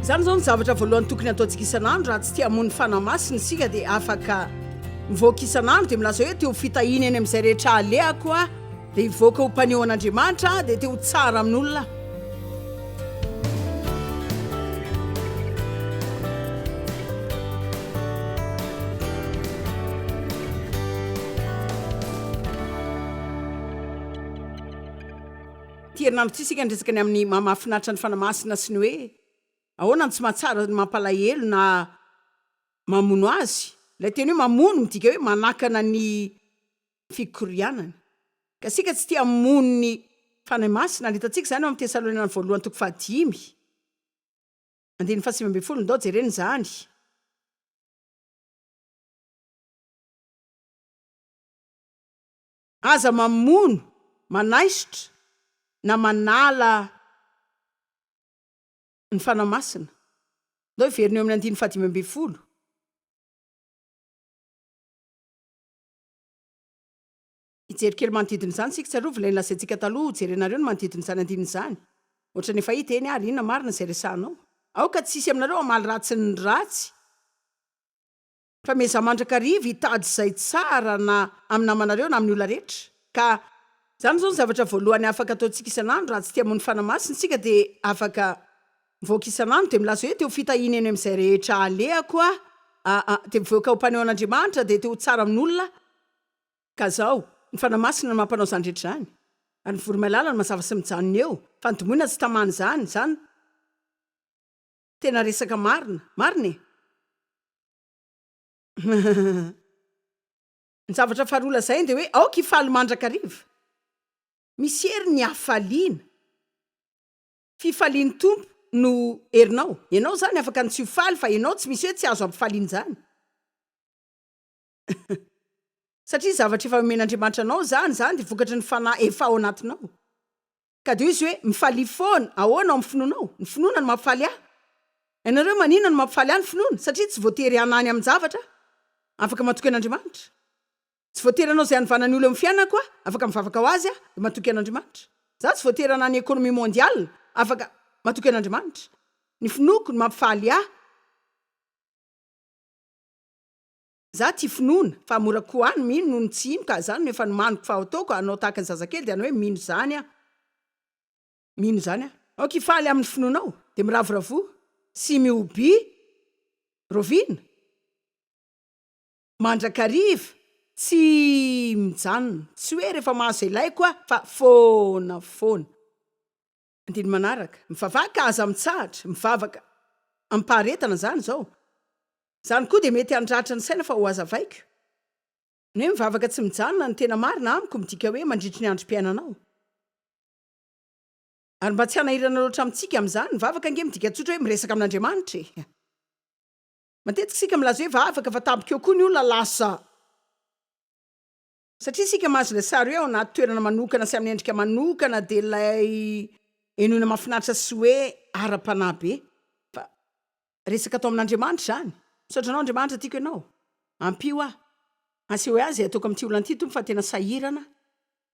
Izany izao no zavatra voalohany tokony hataontsika isan'andro, raha tsy te hamono ny Fanahy Masina isika dia afaka mivoaka isan'andro dia milaza hoe te ho fitahiana eny amin'izay rehetra alehako aho, dia hivoaka ho mpaneho an'Andriamanitra aho, dia te ho tsara amin'olona aho. Ity herinandro ity isika niresaka ny amin'ny maha mahafinaritra ny Fanahy Masina sy ny hoe ahoana no tsy mahatsara ny mampalahelo na mamono azy. Ilay teny hoe mamono midika hoe manakana ny fikorianany. Ka isika tsy tia hamono ny Fanahy Masina. Ary hitantsika izany ao amin'ny Tesalonianina voalohany toko fahadimy, andininy fahasivy ambin'ny folo. Ndao jerena izany. Aza mamono, manaisotra, na manala ny Fanahy Masina. Ndao hiverina eo amin'ny andininy fahadimy ambin'ny folo. Hijery kely manodidina izany isika, tsarovy ilay nolazaintsika taloha, hojerenareo ny manodidina izany andininy izany. Ohatran'ny efa hita, eny ary, inona marina izay resahanao? Aoka tsy hisy aminareo hamaly ratsy ny ratsy. Fa miezaha mandrakariva hitady izay tsara na amin'ny namanareo na amin'ny olona rehetra. Ka. Izany izao no zavatra voalohany afaka ataontsika isan'andro, raha tsy te hamono fanahy masina isika dia afaka mivoaka isan'andro dia milaza hoe te ho fitahiana eny amin'izay rehetra alehako aho, aa dia mivoaka ho mpaneho an'Andriamanitra dia te ho tsara amin'olona aho. Ka izao, ny fanahy masina no mampanao izany rehetra izany. Ary ny voromailala no mazava sy mijanona eo, fa ny domoina tsy tamana izany, izany tena resaka marina, marina e! Ny zavatra faharoa lazainy dia hoe aoka hifaly mandrakariva. Misy hery ny hafaliana. Fifalian'ny Tompo no herinao. Ianao izany afaka ny tsy ho faly fa ianao tsy misy hoe tsy azo ampifaliana izany. Satria zavatra efa omen'Andriamanitra anao izany, izany dia vokatry ny fanahy efa ao anatinao. Ka dia hoy izy hoe, Mifalia foana, ahoana ao amin'ny finoanao? Ny finoana no mampifaly ahy. Ianareo, maninona no mampifaly ahy ny finoana? Satria tsy voatery hanany amin-javatra aho. Afaka matoky an'Andriamanitra. Tsy voatery hanao izay hanovana ny olona eo amin'ny fiainako aho. Afaka mivavaka ho azy aho, dia matoky an'Andriamanitra. Izaho tsy voatery hanana économie mondiale. Afaka matoky an'Andriamanitra. Ny finoako no mampifaly ahy. Za tia finoana, fa mora koa ahy ny mino noho ny tsy hino ka zany no efa nomaniko fa ataoko hanao tahaka ny zazakely dia hanao hoe mino zany aho, mino zany aho. Aoka hifaly amin'ny finoanao, dia miravoravoa sy mihobia raoviana mandrakariva, tsy mijanona, tsy hoe rehefa mahazo izay ilaiko aho fa foana foana. Andininy manaraka, mivavaha ka aza mitsahatra, mivavaka amim-paharetana zany izao. Izany koa dia mety handratra ny saina fa ho hazavaiko. Ny hoe mivavaka tsy mijanona no tena marina amiko midika hoe mandritry ny androm-piainanao. Ary mba tsy hanahirana loatra amintsika amin'izany, ny vavaka ange midika tsotra hoe miresaka amin'Andriamanitra e. Matetika isika milaza hoe vavaka fa tampoka eo koa ny olona lasa. Satria isika mahazo ilay sary hoe ao anaty toerana manokana sy amin'ny endrika manokana dia ilay henoina mahafinaritra sy hoe ara-panahy be. Fa Resaka atao amin'Andriamanitra izany. Misaotra anao Andriamanitra tiako ianao. Ampio aho. Asehoy ahy izay ataoko amin'ity olona ity Tompo fa tena sahirana aho.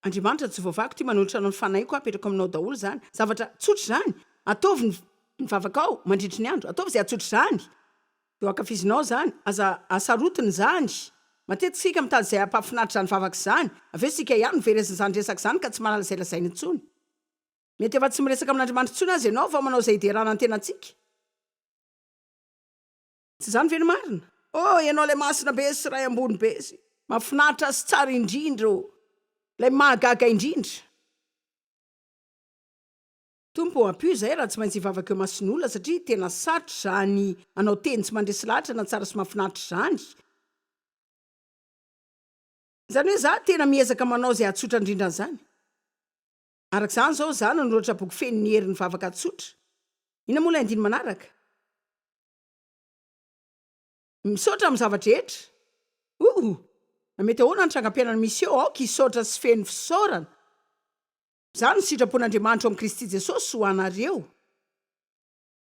Andriamanitra tsy voavako ity manolotra anao ny fanahiko aho apetrako aminao daholo izany. Zavatra tsotra izany. Ataovy ny ny vavakao mandritry ny andro. Ataovy izay hatsotra izany. Dia ho ankafizinao izany. Aza asarotina izany. Matetika isika mitady izay hampahafinaritra izany vavaka izany. Avy eo isika ihany no verezin'izany resaka izany ka tsy mahalala izay lazaina intsony. Mety efa tsy miresaka amin'Andriamanitra intsony aza ianao fa manao izay hiderana ny tenantsika. Tsy izany ve no marina? Oh, ianao ilay masina be sy Ray ambony be sy mahafinaritra sy tsara indrindra ô, ilay mahagaga indrindra. Tompo ô, ampio izahay raha tsy maintsy hivavaka eo imason'olona satria tena sarotra izany hanao teny tsy mandresy lahatra na tsara sy mahafinaritra izany. Izany hoe izaho tena miezaka manao izay hahatsotra indrindra an'izany. Araka izany izao, izaho nanoratra boky feno ny herin'ny vavaka tsotra. Inona moa ilay andininy manaraka? Misaotra amin'ny zava-drehetra. Ouh! Na mety ahoana ny trangam-piainana misy eo, aoka hisaotra sy feno fisaorana. Izany no sitrapon'Andriamanitra ao amin'i Kristy Jesosy ho anareo.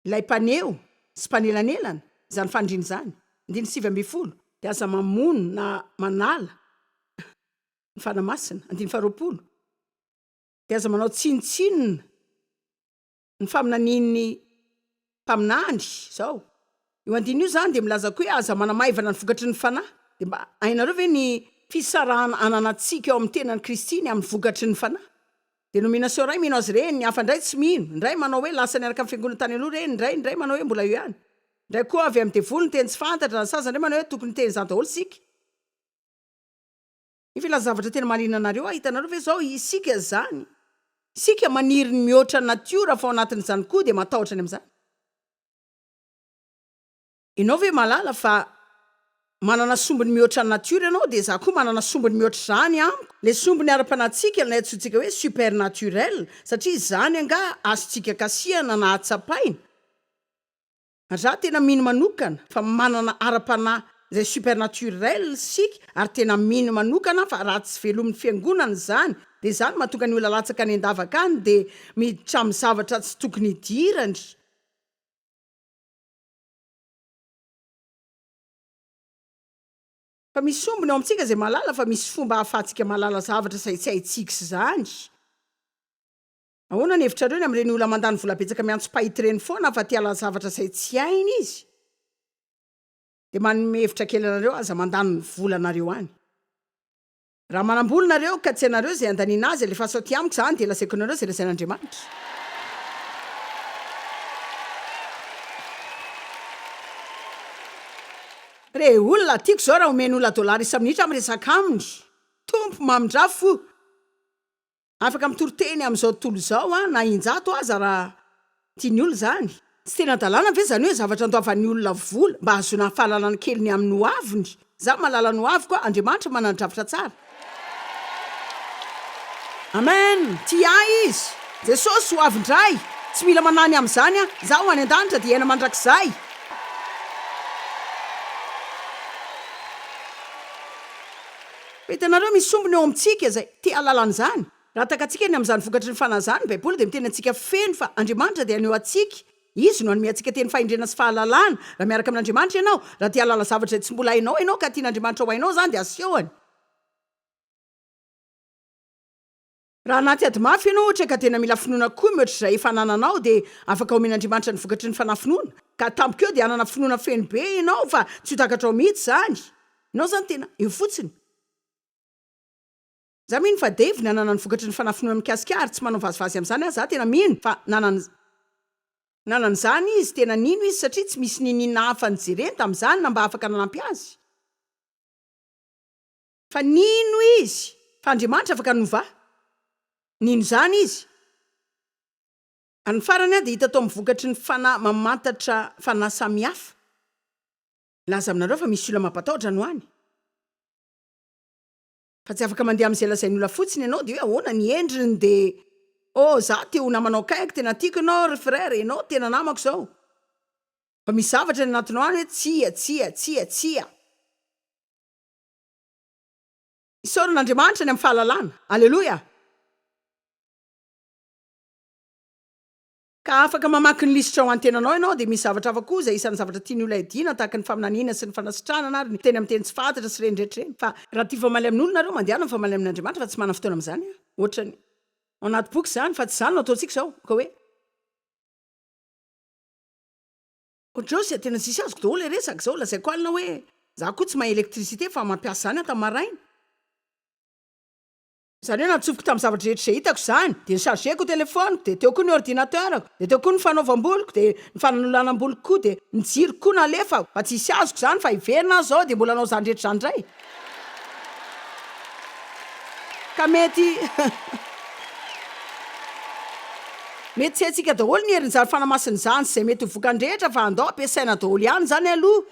Ilay mpaneho sy mpanelanelana izany faniriana izany. Andininy 19. Dia aza mamono na manala ny Fanahy Masina. Andininy faharoapolo. Dia aza manao tsinontsinona ny faminanian'ny. Mpaminany, izao. Io andininy io izany dia milaza koa hoe aza manamaivana ny vokatry ny Fanahy. Dia mba hainareo ve ny fisarahana ananantsika ao amin'ny tenan'i Kristy ny amin'ny vokatry ny Fanahy? Denomination iray mino azy ireny, ny hafa indray tsy mino, indray manao hoe lasa niaraka amin'ny fiangonana tany aloha ireny, indray indray manao hoe mbola eo ihany. Indray koa avy amin'ny devoly ny teny tsy fantatra, ny sasany indray manao hoe tokony hiteny izany daholo isika. Nefa hilaza zavatra tena mahaliana anareo aho, hitanareo ve izao, isika izany, isika maniry ny mihoatra ny natiora fa ao anatin'izany koa dia matahotra ny amin'izany. Ianao ve mahalala fa manana sombiny mihoatra ny natiora ianao dia izaho koa manana sombiny mihoatra izany amiko. Ilay sombiny ara-panahintsika ilay antsointsika hoe supernaturel satria izany angaha azontsika kasihana na tsapaina? Ary izaho tena mino manokana fa manana ara-panahy izay supernaturel isika ary tena mino manokana aho fa raha tsy velomin'ny fiangonana izany dia izany mahatonga ny olona latsaka any an-davaka any dia miditra amin'ny zavatra tsy tokony hidirany. Fa misy sombiny ao amintsika izay mahalala fa misy fomba ahafahantsika mahalala zavatra izay tsy haintsika izany. Ahoana ny hevitrareo ny amin'ireny olona mandany vola betsaka miantso mpahita ireny foana fa te hahalala zavatra izay tsy hainy izy? Dia manome hevitra kely anareo aza mandany ny volanareo any. Raha manam-bola nareo ka tsy hainareo izay handaniana azy, alefaso aty amiko izany dia lazaiko anareo izay lazain'Andriamanitra. Re olona, tiako izao raha omen'olona dollars isa-minitra aho miresaka aminy. Tompo mamindrà fo. Afaka mitory teny amin'izao tontolo izao aho na injato aza raha tian'ny olona izany. Tsy tena hadalana ve izany hoe zavatra andoavan'ny olona vola mba hahazoana fahalalana kely ny amin'ny hoaviny? Izaho mahalala ny hoaviko aho, Andriamanitra manana drafitra tsara. Amen! Tia ahy Izy! Jesosy ho avy indray! Tsy mila manahy ny amin'izany aho, izaho ho any an-danitra dia hiaina mandrakizay! Fa hitanareo, misy sombiny eo amintsika izay te hahalala an'izany. Raha takatsika ny amin'izany vokatry ny fanahy izany, ny Baiboly dia miteny antsika feno fa Andriamanitra dia haneho antsika, Izy no hanome antsika teny fahendrena sy fahalalana. Raha miaraka amin'Andriamanitra ianao, raha te hahalala zavatra izay tsy mbola hainao ianao ka tian'Andriamanitra ho hainao izany dia asehony. Raha anaty ady mafy ianao ohatra ka tena mila finoana koa mihoatra izay efa anananao dia afaka omen'Andriamanitra ny vokatry ny fanahy finoana ka tampoka eo dia hanana finoana feno be ianao fa tsy ho takatrao mihitsy izany. Ianao izany tena eo fotsiny. Za mino fa Dave nanana ny vokatry ny fanahy finoana mikasika ahy ary tsy manao vazivazy amin'izany aho, za tena mino fa nanana nanana izany izy, tena nino izy satria tsy misy niniana hafa nijereny tamin'izany na mba afaka nanampy azy. Fa nino izy fa Andriamanitra afaka hanova. Nino izany izy. Ary ny farany dia hita tao amin'ny vokatry ny fanahy mamantatra fanahy samihafa. Milaza aminareo fa misy olona mampatahotra any ho any. Fa tsy afaka mandeha amin'izay lazain'ny olona fotsiny ianao dia hoe ahoana ny endriny dia oh za te ho namanao akaiky, tena tiako ianao ry frère, ianao tena namako izao. Fa misy zavatra any anatinao any hoe tsia, tsia, tsia, tsia. Isaorana Andriamanitra ny amin'ny fahalalana. Aleloia! Ka afaka mamaky ny lisitra ho an'ny tenanao ianao, dia misy zavatra hafa koa izay isan'ny zavatra tian'ny olona hiadiana, tahaka ny faminaniana sy ny fanasitranana ary ny miteny amin'ny teny tsy fantatra sy ireny rehetra ireny. Fa raha tia hifamaly amin'olona nareo, mandehana mifamaly amin'Andriamanitra fa tsy manana fotoana amin'izany aho. Ohatran'ny ao anaty boky izany, fa tsy izany no ataontsika izao. Ka hoe. Otrosy a, tena tsisy azoko daholo le resaka zao, lazaiko alina hoe za koa tsy mahay électricité fa mampiasa zany aho tam maraina, zany hoe natsofoko tam zavatra rehetra izay hitako zany, de ni-charger-ko telephone-ko, de teo koa ny ordinateur-ko, de teo koa ny fanaovam-boloko, de ny fananolanam-boloko koa, de ny jiroko koa nalefako, fa tsisy azoko zany fa hiverina aho zao de mbola hanao zany rehetra zany ndray. Ka mety mety tsy haintsika daholo ny herin'izany fanamasina izany sy izay mety ho vokany rehetra fa andao ampiasaina daholo ihany izany aloha.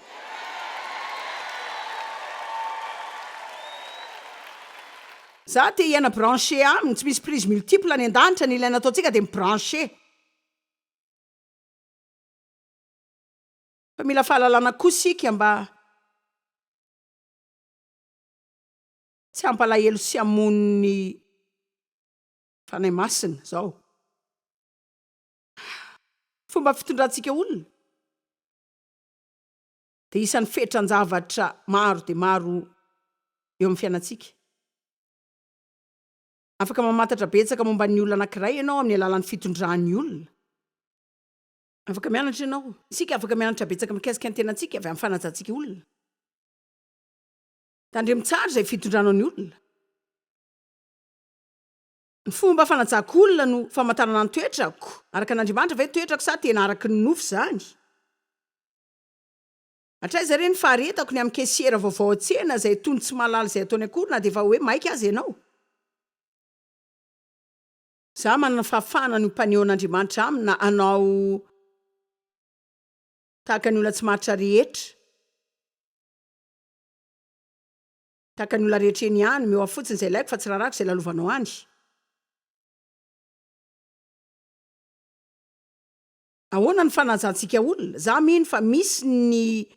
Za te hiaina branché aminy, tsy misy prise multiple any an-danitra, ny ilaina ataontsika dia mi-branché. Fa mila fahalalana koa isika mba. Tsy hampalahelo sy hamono ny Fanahy Masina izao. Fomba fitondrantsika olona dia isan'ny fetran-javatra maro dia maro eo amin'ny fiainantsika. Afaka mamantatra betsaka momba ny olona anankiray ianao amin'ny alalan'ny fitondrany olona. Afaka mianatra ianao. Isika afaka mianatra betsaka mikasika ny tenantsika avy amin'ny fanajantsika olona. Tandremo tsara izay fitondranao ny olona. Ny fomba fanajako olona no famantarana ny toetrako. Araka an'Andriamanitra ve ny toetrako sa tena araka ny nofo izany? Hatraiza re ny faharetako ny amin'ny caissière vaovao an-tsena izay tony tsy mahalala izay ataony akory na dia efa hoe maika aza ianao? Izaho manana fahafahana ny ho mpaneho an'Andriamanitra aminy na hanao tahaka ny olona tsy maharitra rehetra. Tahaka ny olona rehetra eny ihany, omeo ahy fotsiny izay ilaiko fa tsy rarahako izay lalovanao any. Ahoana ny fanajantsika olona? Za mino fa misy ny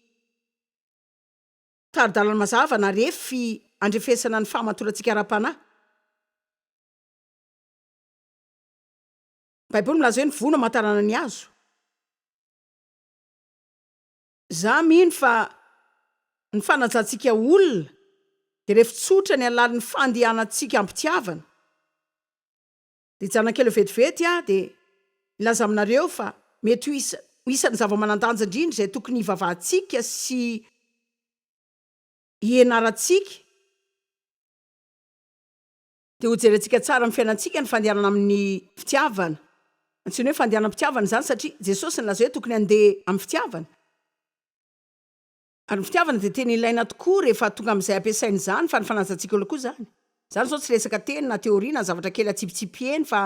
tari-dalana mazava na refy andrefesana ny fahamatorantsika ara-panahy. Ny Baiboly milaza hoe ny voa no amantarana ny hazo. Za mino fa ny fanajantsika olona dia ref tsotra ny alalin'ny fandehanantsika am-pitiavana. Dia hijanona kely eo vetivety aho dia hilaza aminareo fa mety ho isa ho isan'ny zava-manan-danja indrindra izay tokony hivavahantsika sy hianarantsika, Dia hojerentsika tsara amin'ny fiainantsika ny fandehanana amin'ny fitiavana. Antsoina hoe fandehanam-pitiavana izany satria Jesosy nilaza hoe tokony handeha amin'ny fitiavana. Ary ny fitiavana dia tena ilaina tokoa rehefa tonga amin'izay ampiasaina izany fa ny fanajantsika olona koa izany. Izany izao tsy resaka teny na teoria na zavatra kely atsipitsipy eny fa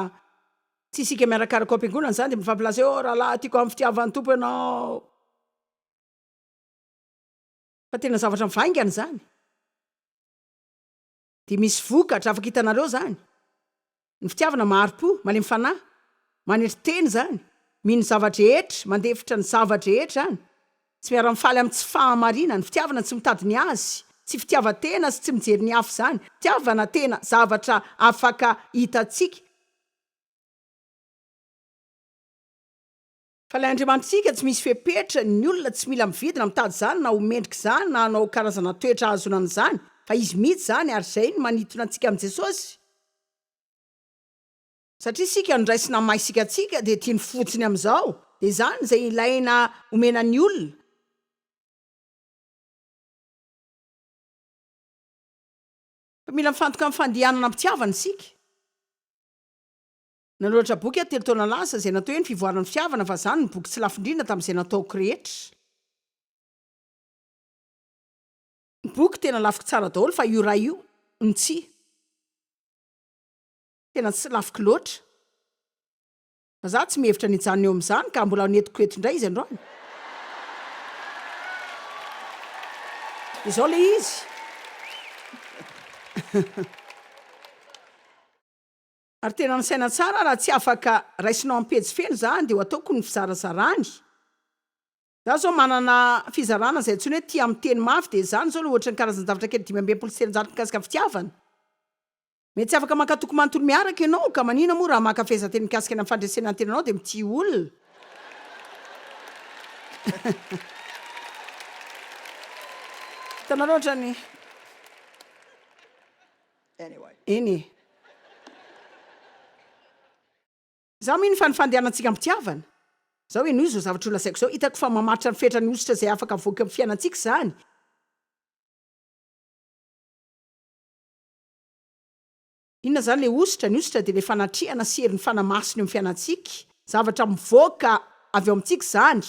tsy isika miarakaraka ao am-piangonana izany dia mifampilaza hoe oh rahalahy tiako amin'ny fitiavan'ny Tompo ianao. Fa tena zavatra mivaingana izany. Dia misy vokatra afaka hitanareo izany. Ny fitiavana mahari-po, malemy fanahy, manetry tena izany, mino ny zava-drehetra, mandefitra ny zava-drehetra izany, tsy miara-mifaly amin'ny tsy fahamarinana, ny fitiavana tsy mitady ny azy, tsy fitiavan-tena sy tsy mijery ny hafa izany, fitiavana tena zavatra afaka hitantsika. Fa ilay Andriamanitsika tsy misy fepetra, ny olona tsy mila mividy na mitady izany na ho mendrika izany na hanao karazana toetra hahazoana an'izany fa Izy mihitsy izany ary izay no manintona antsika amin'i Jesosy. Satria isika noraisina amin'ny maha isika antsika dia tiany fotsiny amin'izao, dia izany izay ilaina omena ny olona. Fa mila mifantoka amin'ny fandehanana am-pitiavana isika. Nanoratra boky aho telo taona lasa izay natao hoe Ny Fivoaran'ny Fitiavana fa izany no boky tsy lafo indrindra tamin'izay nataoko rehetra. Ny boky tena lafoko tsara daholo fa io iray io no tsy tena tsy lafoko loatra. Fa za tsy mihevitra ny hijanona eo amin'izany ka mbola nentiko eto indray izy androany. Izao ilay izy. Ary tena nisaina tsara raha tsy afaka raisinao am-pejy feno izany dia ho ataoko ny fizarazarany. Za zao manana fizarana izay antsoina hoe tia miteny mafy dia izany zao no ohatran'ny karazan-javatra kely 365 mikasika ny fitiavana. Mety tsy afaka maka toko manontolo miaraka ianao ka manina moa raha maka fehezanteny mikasika ny amin'ny fandresena ny tenanao dia mitia olona. Hitanareo ohatran'ny. Eny e. Izaho mino fa ny fandehanantsika am-pitiavana. Izao henoy izao zavatra holazaiko izao, hitako fa mamaritra ny fetran'ny hosotra izay afaka avoaka amin'ny fiainantsika izany. Inona izany ilay hosotra? Ny hosotra dia ilay fanatrehana sy herin'ny Fanahy Masina eo amin'ny fiainantsika. Zavatra mivoaka avy ao amintsika izany.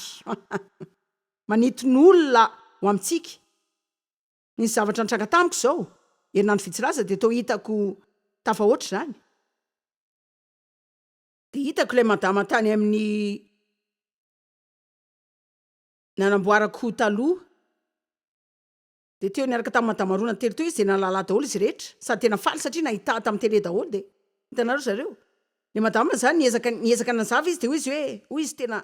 Manintona olona ho amintsika. Nisy zavatra nitranga tamiko izao, herinandro vitsy lasa dia toa hitako tafahoatra izany. Dia hitako ilay madama tany amin'ny nanamboarako taloha. Dia teo niaraka tamin'ny madama roa na telo teo izy dia nahalala daholo izy rehetra. Sady tena faly satria nahita ahy tamin'ny télé daholo dia hitanareo ry zareo. Ilay madama izany niezaka niezaka nanazava izy dia hoy izy hoe, hoy izy tena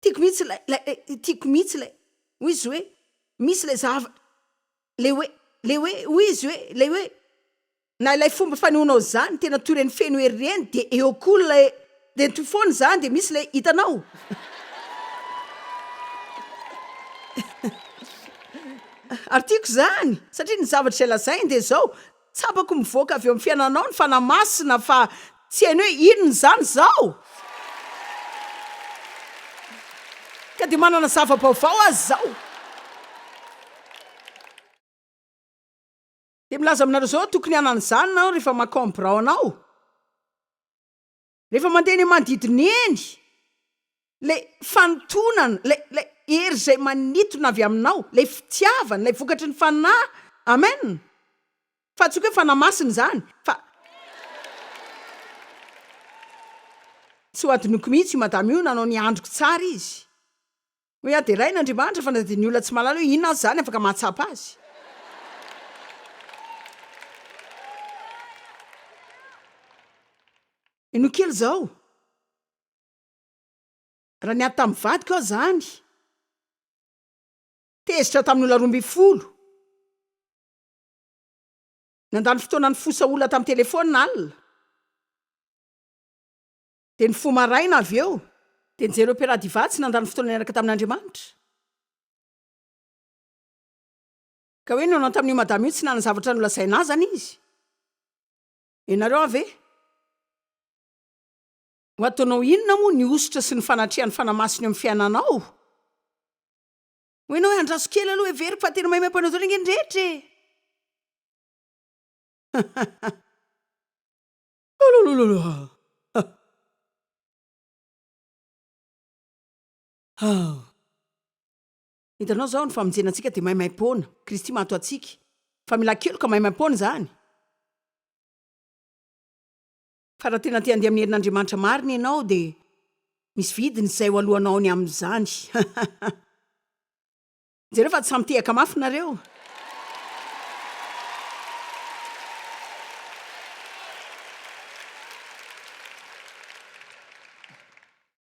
Tiako mihitsy ilay, ilay, tiako mihitsy ilay, hoy izy hoe, misy ilay zava, ilay hoe, ilay hoe, hoy izy hoe, ilay hoe, na ilay fomba fanehoanao izany, tena toy ireny feno hery ireny, dia eo koa ilay, dia toy foana izany, dia misy ilay, hitanao? Ary tiako izany, satria ny zavatra izay lazainy dia izao, Tsapako mivoaka avy eo amin'ny fiainanao ny Fanahy Masina fa tsy hainy hoe inona izany izao. Ka dia manana zava-baovao aho izao. Dia milaza aminareo izao aho, tokony hanana izany ianao rehefa mankao amin'ny biraonao. Rehefa mandeha eny amin'ny manodidina eny, ilay fanintonana, ilay, ilay hery izay manintona avy aminao, ilay fitiavana, ilay vokatry ny Fanahy. Amen. Fa tsy hoe Fanahy Masina izany, fa. Tsy ho adinoiko mihitsy io madama io, nanao ny androko tsara izy. Hoe aho deraina Andriamanitra fa na dia ny olona tsy mahalala hoe inona aza izany afaka mahatsapa azy. Henoy kely izao. Raha niady tamin'ny vadiko aho izany, tezitra tamin'ny olona 12. Nandany fotoana nifosa olona tamin'ny telefaonina alina. Dia nifoha maraina avy eo. Dia nijery Opéra Diva tsy nandany fotoana niaraka tamin'Andriamanitra. Ka hoe nanao tamin'io madama io tsy nanana zavatra nolazaina ahy zany izy. Ianareo aho ve? Ho ataonao inona moa ny hosotra sy ny fanatrehan'ny Fanahy Masina eo amin'ny fiainanao? Hoy ianao hoe andraso kely aloha heveriko fa tena maimaim-poana daholo ange ny rehetra e! Hitanao izao, ny famonjena antsika dia maimaim-poana. Kristy maty ho antsika. Famelan-keloka maimaim-poana izany. Fa raha tena te handeha amin'ny herin'Andriamanitra marina ianao dia misy vidiny izay ho aloanao ny amin'izany. Jereo fa tsy samy tehaka mafy nareo.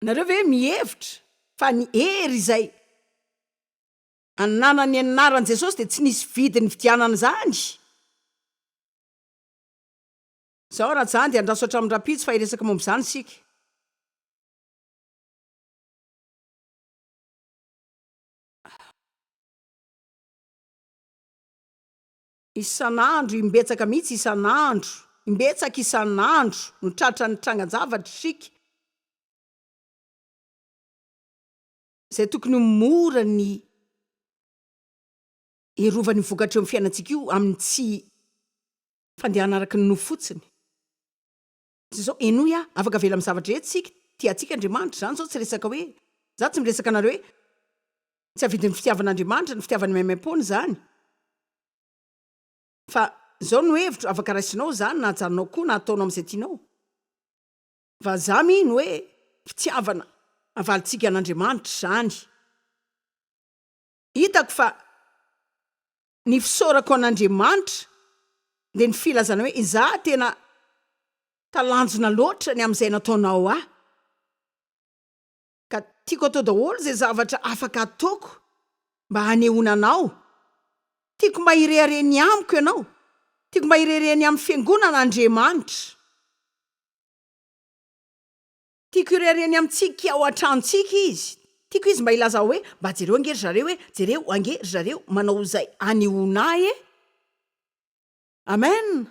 Nareo ve mihevitra fa ny hery izay ananan'ny anaran'i Jesosy dia tsy nisy vidiny nividianana izany? Izao raha izany dia andraso hatramin'ny rahampitso fa hiresaka momba izany isika. Isan'andro, imbetsaka mihitsy isan'andro, imbetsaka isan'andro no tratran'ny trangan-javatra isika izay tokony ho mora ny hiarovana io vokatra eo amin'ny fiainantsika io amin'ny tsy Fandehana araka ny nofo fotsiny. Tsy izao, henoy aho, afaka avela amin'ny zavatra rehetra isika, tia antsika Andriamanitra, izany izao tsy resaka hoe, izaho tsy miresaka anareo hoe tsy havidin'ny fitiavan'Andriamanitra, ny fitiavany maimaimpoana izany, fa izao no hevitro, afaka raisinao izany na ajanonao koa na ataonao amin'izay tianao, fa izaho mino hoe fitiavana avalintsika an'Andriamanitra izany. Hitako fa Ny fisaorako an'Andriamanitra dia ny filazana hoe izaho tena talanjona loatra ny amin'izay nataonao ahy. Ka tiako atao daholo izay zavatra afaka ataoko mba hanehoana anao. Tiako mba hirehareha ny amiko ianao. Tiako mba hirehareha ny amin'ny fiangonana Andriamanitra. Tiako hireharehany amintsika ao an-tranontsika izy. Tiako izy mba hilaza hoe, mba jereo ange ry zareo e, jereo ange ry zareo manao izay anehoana ahy e. Amen.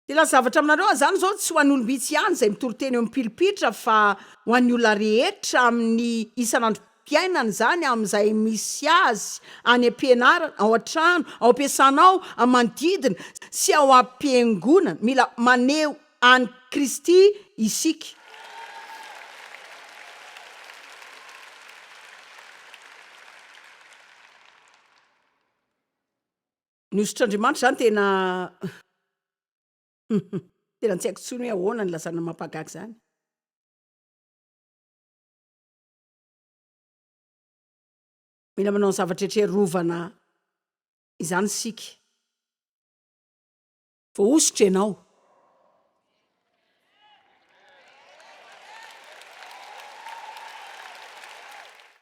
Hilaza zavatra aminareo aho, izany izao tsy ho an'olom-bitsy ihany izay mitory teny eo amin'ny pilipitra fa ho an'ny olona rehetra amin'ny isan'androm-piainany izany, amin'izay misy azy, any am-pianarana, ao an-trano, ao am-piasana ao, amin'ny manodidina, sy ao am-piangonana. Mila maneho an'i Kristy isika. Ny hosotr'Andriamanitra izany tena tena tsy haiko intsony hoe ahoana ny ilazana ny mampahagaga izany. Mila manao ny zavatra rehetra hiarovana izany isika. Voahosotra ianao.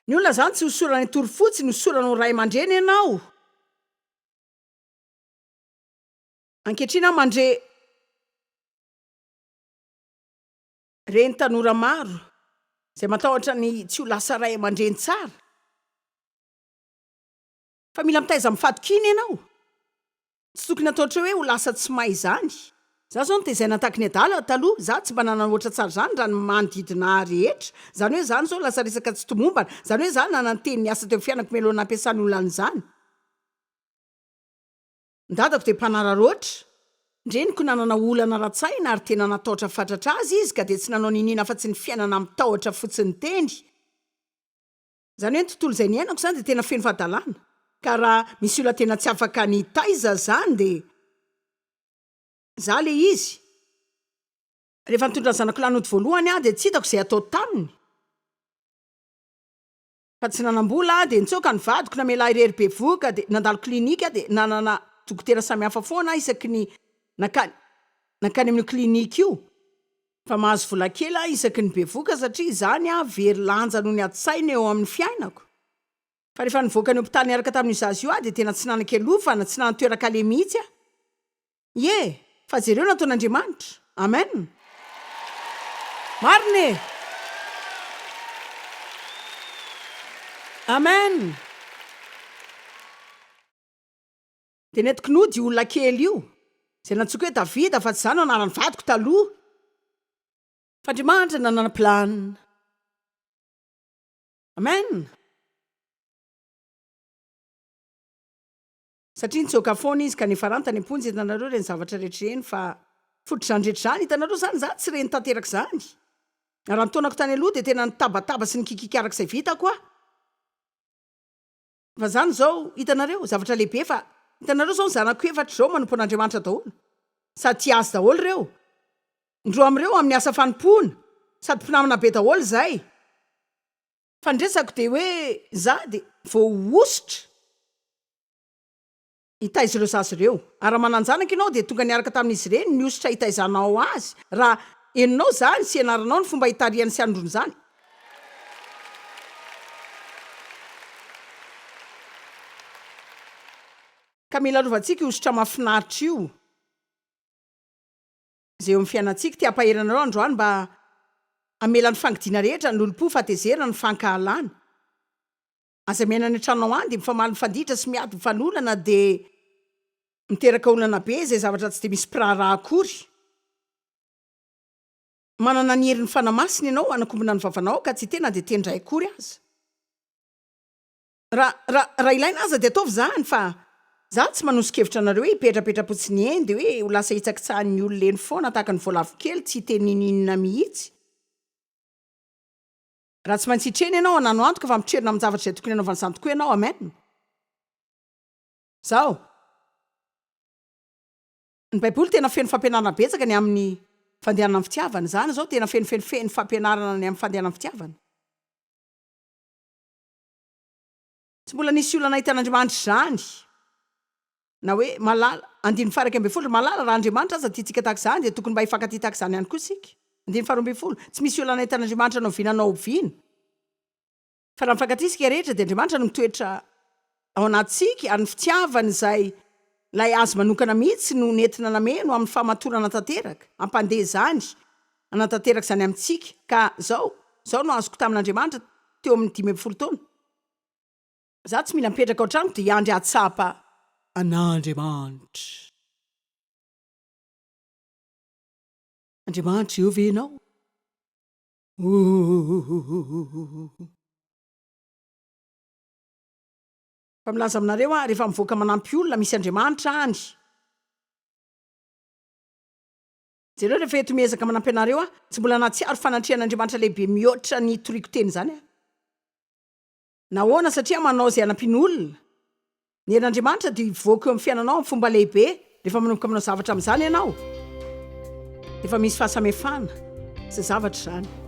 Ny olona izany tsy hosorana hitory fotsiny, hosorana ho ray aman-dreny ianao. Ankehitriny aho mandre reny tanora maro izay matahotra ny tsy ho lasa ray aman-dreny tsara. Fa mila mitaiza amin'ny fahatokiana ianao. Tsy tokony hatahotra hoe ho lasa tsy mahay izany. Za zao notezaina tahaky ny adala taloha, za tsy mba nanana ohatra tsara zany raha ny manodidina ahy rehetra, zany hoe zany zao lasa resaka tsy tomombana, zany hoe za nananteny niasa teo fiainako mialoha nampiasany olona an'izany. Ny dadako dia mpanararaotra, ny reniko nanana olana ara-tsaina ary tena natahotra fatratra azy izy ka dia tsy nanao niniana afa-tsy ny fiainana amin-tahotra fotsiny teny. Izany hoe ny tontolo izay niainako izany dia tena feno fahadalana ka raha misy olona tena tsy afaka ny hitaiza izany dia za le izy. Rehefa nitondra ny zanako lahy nody voalohany aho dia tsy hitako izay hatao taminy fa tsy nanam-bola aho dia nitsoaka ny vadiko namela ahy irery bevohoka dia nandalo clinique aho dia nanana dokotera samihafa foana aho isaky ny nankany nankany amin'io clinique io. Fa mahazo vola kely aho isaky ny bevoka satria izany aho very lanja noho ny adi-tsaina eo amin'ny fiainako. Fa rehefa nivoaka ny hopitaly niaraka tamin'io zaza io aho dia tena tsy nanan-kialofana, tsy nanan-toeran-kaleha mihitsy aho. Ie, fa jereo ny nataon'Andriamanitra. Amen. Marina e! Amen. Dia nentiko nody io olona kely io, izay nantsoiko hoe Davida, fa tsy izany no anaran'ny vadiko taloha. Fa Andriamanitra nanana plan. Amen! Satria nitsoaka foana izy ka niafarany tany am-ponja, hitanareo ireny zavatra rehetra ireny, fa fototr'izany rehetra izany, hitanareo izany, izaho tsy reny tanteraka izany. Raha ny taonako tany aloha dia tena nitabataba sy nikikiaka araka izay vitako aho. Fa zany zao, hitanareo, zavatra lehibe fa, hitanareo zao ny zanako efatra izao manompo an'Andriamanitra daholo. Sady tia Azy daholo ireo. Ny roa amin'ireo amin'ny asa fanompoana. Sady mpinamana be daholo izay. Fa ny resako dia hoe za dia voahosotra. Hitaiza ireo zaza ireo. Ary raha manan-janaka ianao dia tonga niaraka tamin'izy ireny ny hosotra hitaizanao azy. Raha henonao izany sy ianaranao ny fomba hitarihany sy hanondroany izany. Ka mila arovantsika io hosotra mahafinaritra io izay eo amin'ny fiainantsika. Te hampahery anareo androany mba hamela ny fangidiana rehetra, ny lolompo, fahatezerana, ny fankahalana. Aza miaina any an-tranonao any dia mifamaly mifanditra sy miady mifanolana dia miteraka olana be izay zavatra tsy dia misy mpiraharaha akory. Manana ny herin'ny Fanahy Masina ianao hanakombona ny vavanao ka tsy hiteny na dia teny iray akory aza. Raha, raha, raha ilaina aza dia ataovy izany fa za tsy manoso-kevitra anareo hoe hipetrapetra-potsiny eny dia hoe ho lasa hitsakitsahan'ny olona eny foana tahaka ny voalavo kely tsy hiteny n'inon'inona mihitsy. Raha tsy maintsy hitrena ianao, anano antoka fa mitrerona amin-javatra izay tokony hanaovana izany tokoa ianao. Amen. Izao. Ny Baiboly tena feno fampianarana betsaka ny amin'ny fandehanana amin'ny fitiavana. Izany izao tena feno feno feno fampianarana ny amin'ny fandehanana amin'ny fitiavana. Tsy mbola nisy olona nahita an'Andriamanitra izany. Na hoe, malala, andininy faha 11, ry malala, raha Andriamanitra aza tia antsika tahaka izany, dia tokony mba hifankatia tahaka izany ihany koa isika. Andininy faha 12, tsy misy olona nahita an'Andriamanitra na oviana na oviana. Fa raha mifankatia isika rehetra, dia Andriamanitra no mitoetra ao anatintsika, ary ny fitiavany izay ilay Azy manokana mihitsy no nentina nameno amin'ny fahamatorana tanteraka, hampandeha izany, hanatanteraka izany amintsika. Ka izao, izao no azoko tamin'Andriamanitra teo amin'ny 15 taona. Za tsy mila mipetraka ao an-tranoko dia hiandry hahatsapa an'Andriamanitra. Andriamanitra eo ve ianao? Oohh. Fa milaza aminareo aho, rehefa mivoaka manampy olona, misy Andriamanitra any. Jereo rehefa eto miezaka manampy anareo aho, tsy mbola nahatsiaro fanatrehan'Andriamanitra lehibe mihoatra ny hitoriako teny izany aho. Nahoana? Satria manao izay hanampiana olona. Ny herin'Andriamanitra dia hivoaka eo amin'ny fiainanao amin'ny fomba lehibe rehefa manomboka manao zavatra amin'izany ianao. Efa misy fahasamihafana izay zavatra izany.